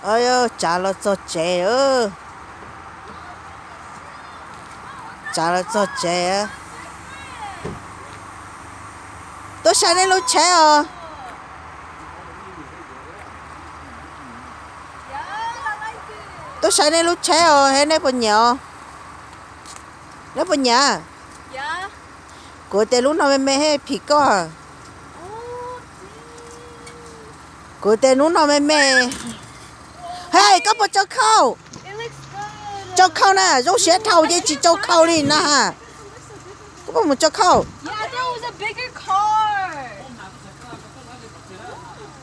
Tsav los txog tsev, tsav los txog tsev. Tuaj saib nej lub tsheb os. Tuaj saib nej lub tsheb os, nej puas nyiam os? Nej puas nyiam? Kuv tias lub no me me thiaj phim koj. Kuv tias lub no me me. Hej, koj puas tsau khau? Tsau khau na, zoo siab dhau ces tsis tsau khau li na ha. Koj puas mus tsau khau?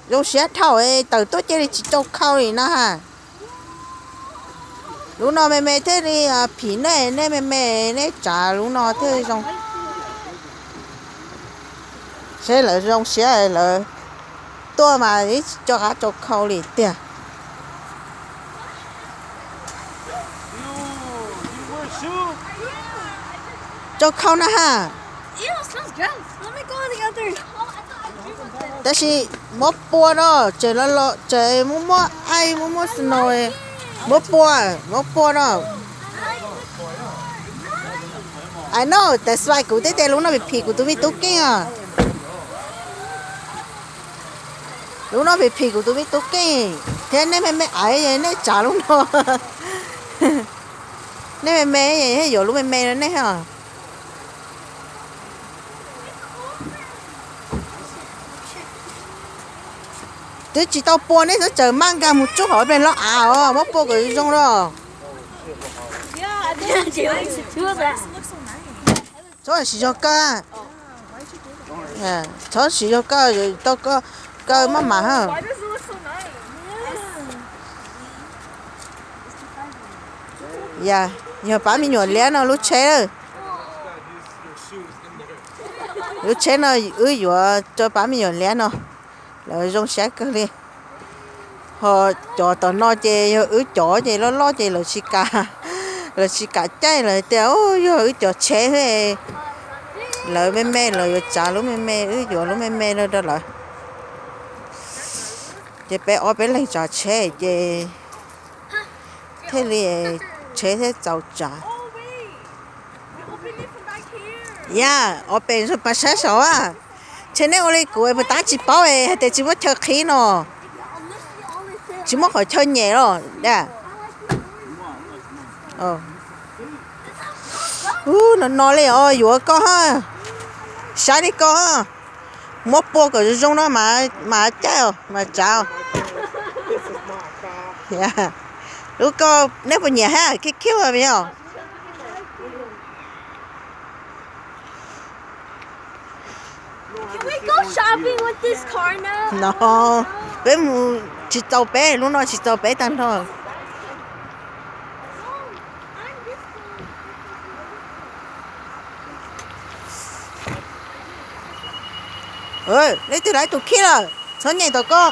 Zoo siab dhau, tawm tuaj cia li tsis tsau khau li na ha. Lub no me me thiaj li phim nej, nej me me, nej tsav lub no thiaj zoo. Seb lawv zoo siab lawv tuaj mas ib tsis tsau qab tsau khau li tiag. Tsau khau na ha. Tab sis muab pua no, tseem los los tseem muab muab ice, muab muab snow, muab pua, muab pua no. I know, that's why kuv thiaj tias lub no phim phim kuv tus me tub Keej os. Lub no phim phim kuv tus me tub Keej thiab nej me me aiv, nej tsav lub no. Nej me me thiaj yuav lub me me no nej os. Twb tsis tau pua nej twb tseem maj nkag mus tsuj hauv pliag loj av os, muab pua kom zoo los. Txhob siv zog kawg, txhob siv zog kawg, tau kawg maj mam ha. Yog pab me nyuam liab no lub tsheb. Lub tsheb no wb yuav rau pab me nyuam liab no, lawv zoo siab kawg li. Ho cov tom no ces yog wb cov ces loj loj ces lawv tsis kam, lawv tsis kam caij, lawv tias yog wb cov tsheb, lawv me me lawv yuav tsav lub me me, wb yuav lub me me no rau lawv. Ces peb ob peb leeg tsav tsheb ces thiaj li tsheb thiaj txaus tsav. Yog ob peb zoo pas sab saud, ntshe nej ua li kuv puas tab tsis paub hais tias tsis muaj chaw qhib no, tsis muaj qhov chaw nyem los. No no li os, yuav koj ha, saib li koj ha, muab pua kom zoo zoo no mas caij os mas tsav. Lub koj nej puas nyiam ha, khiv khiv os. No, peb mus tsis txaus peb, lub no tsis txaus peb tag nrho. Nej twb lawv tus khib lawm, txhob nyem tom koj.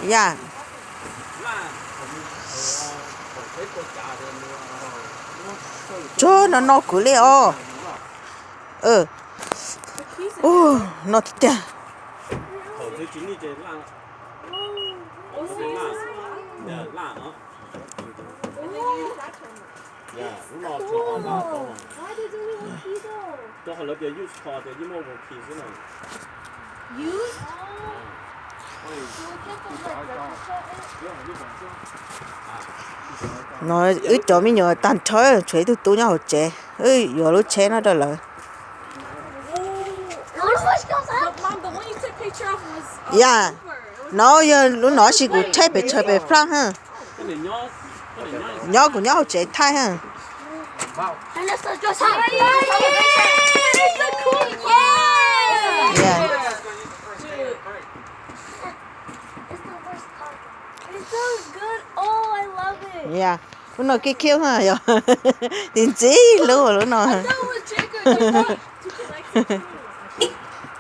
Yog, tsuag no no kuv li os. No tiag tiag. No wb cov me nyuam tag nrho, tshuav ib tug tub nyob hauv tsev, wb yuav lub tsheb no rau lawv. Yog, no yog lub no sis kuv thaij pem tshav pem plaj ha. Nyob kuv nyob hauv tsev thaij ha. Lub no kiv khiv ha yog, ntxim ntxim hlub lub no.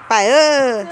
Pais.